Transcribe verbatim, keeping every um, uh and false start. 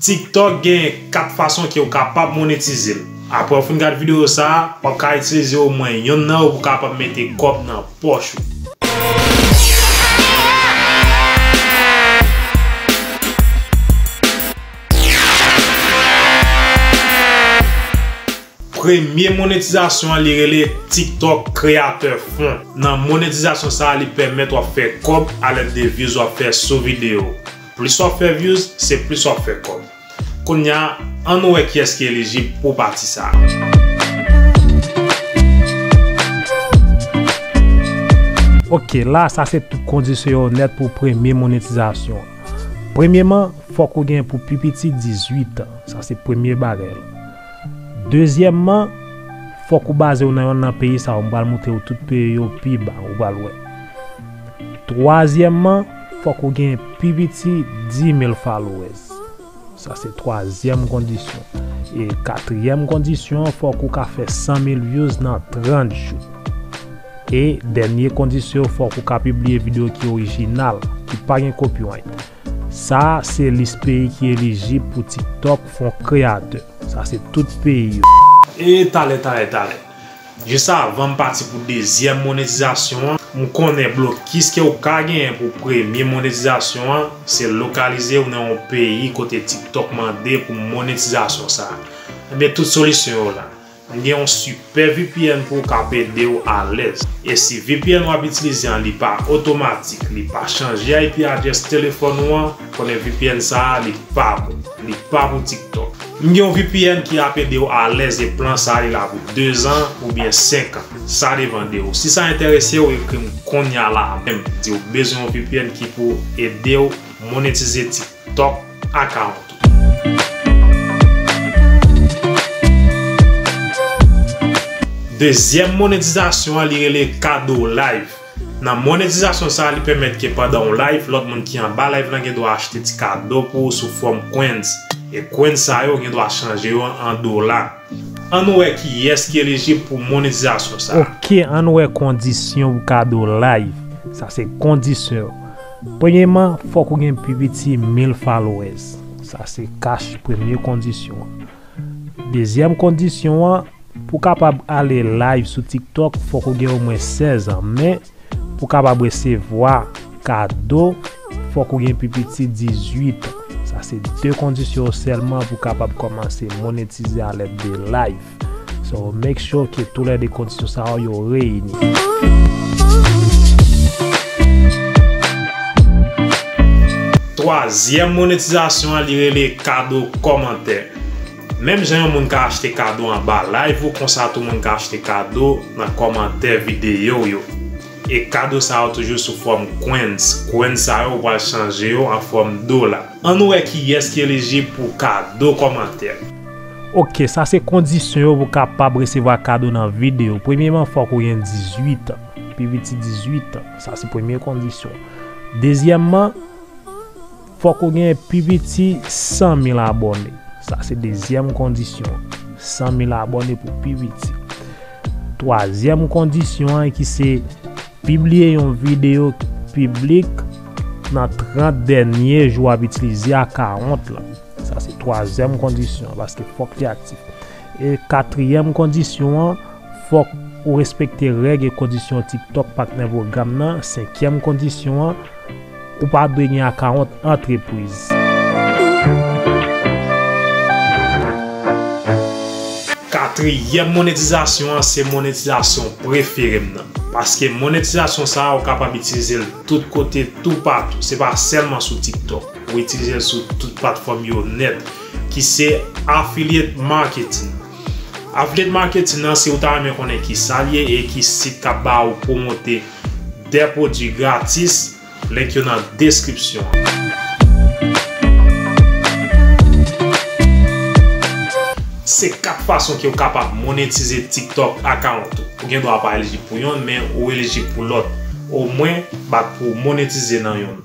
TikTok gen kat fason ke w kapab monetize l. Apre w fin gad videyo sa a, w ap ka itilize omwen yonn nan yo pou w kapab mete kòb nan pòch ou. Premye monetizasyon an, li rele TikTok Creator Fund. Nan monetizasyon sa a, li pèmèt w ap fè kòb alèd de views w ap fè sou videyo. Plis w ap fè views, se plis w ap fè kòb. Kounye a, ann wè kiyès ki elijib pou pati sa a. Ok, la, sa se tout kondisyon yo nèt pou premye monetizasyon an. Premyeman, fòk ou gen pou pi piti dizuit an. Sa se premye bagay la. Dezyèmman, fòk ou baze w nan yonn nan peyi sa yo. M pral montre w tout peyi yo pi ba, ou pral wè. Twazyèmman, fòk ou gen pi piti dis mil followers. Sa se twazyèm kondisyon. E katriyèm kondisyon an, fòk ou ka fè san mil views nan trant jou. E dènye kondisyon, fòk ou ka pibliye videyo ki orijinal, ki pa gen copyright. Sa a se lis peyi ki elijib pou TikTok Fund Creator. Sa se tout peyi yo. E talè, talè, talè. Jis avan m pati pou dezyèm monetizasyon an, m konnen blokis ke w ka genyen pou premye monetizasyon an, se lokalize w nan yon peyi kote TikTok mande pou monetizasyon sa a. Ebyen, tout solisyon yo la. M gen yon sipè V P N pou w k ap ede w alèz. E si V P N w ap itilize an, li pa otomatik, li pa chanje I P address telefòn ou an, konnen V P N sa a, li pa bon. Li pa pou TikTok. M gen yon V P N ki ap ede w alèz e plan sa a, li la pou dezan oubyen senk an. Sa depann de ou. Si sa enterese w, ekri m kounye a la menm. Di w bezwen yon V P N ki pou ede w monetize TikTok account ou. Dezyèm monetizasyon an, li rele kado live. Nan monetizasyon sa a, li pèmèt ke pandan w live, lòt moun ki anba live lan gen dwa achte ti kado pou ou sou fòm coins. E coins sa yo gen dwa chanje yo an dola. Ann wè kiyès ki elijib pou monetizasyon sa a. Ok, ann wè kondisyon pou kado live. Sa se kondisyon yo. Premyeman, fòk ou gen pi piti mil followers. Sa se cash premye kondisyon an. Dezyèm kondisyon an, pou w kapab ale live sou TikTok, fòk ou gen omwen sèz an. Men, pou w kapab resevwa kado, fòk ou gen pi piti dizuit an. Sa se de kondisyon yo sèlman pou w kapab kòmanse monetize alèd de live. So, make sure ke toulède kondisyon sa yo, yo reyini. Twazyèm monetizasyon an, li rele kado kòmantè. Menm jan yon moun ka achte kado anba live ou, konsa tou moun ka achte kado nan kòmantè videyo w yo. E kado sa yo toujou sou fòm coins. Coins sa yo, ou pral chanje yo an fòm dola. Ann wè kiyès ki elijib pou kado kòmantè. Ok, sa se kondisyon yo pou w kapab resevwa kado nan videyo. Premyeman, fòk ou gen dizuit an. Pi piti dizuit an. Sa se premye kondisyon. Dezyèmman, fòk ou gen pi piti san mil abòne. Sa se dezyèm kondisyon an. San mil abòne pou pi piti. Twazyèm kondisyon an ki se pibliye yon videyo piblik nan trant dènye jou w ap itilize akawont lan. Sa se twazyèm kondisyon an, paske fòk li aktif. E katriyèm kondisyon an, fòk ou respekte règ e kondisyon TikTok patnè pwogram nan. Senkyèm kondisyon an, ou pa dwe gen akawont antrepriz. Katriyèm monetizasyon an se monetizasyon prefere m nan. Paske monetizasyon sa a, ou kapab itilize l tout kote, toupatou. Se pa sèlman sou TikTok. Ou itilize l sou tout platfòm yo nèt, ki se affiliate marketing. Affiliate marketing nan, si ou ta renmen konnen ki sa l ye e ki sit k ap ba ou pwomote de pwodui gratis, link yo nan deskripsyon an. Se kat fason ke w kapab monetize TikTok account ou. Ou gen dwa pa elijib pou yonn, men ou elijib pou lòt. Omwen, bat pou w monetize nan yonn.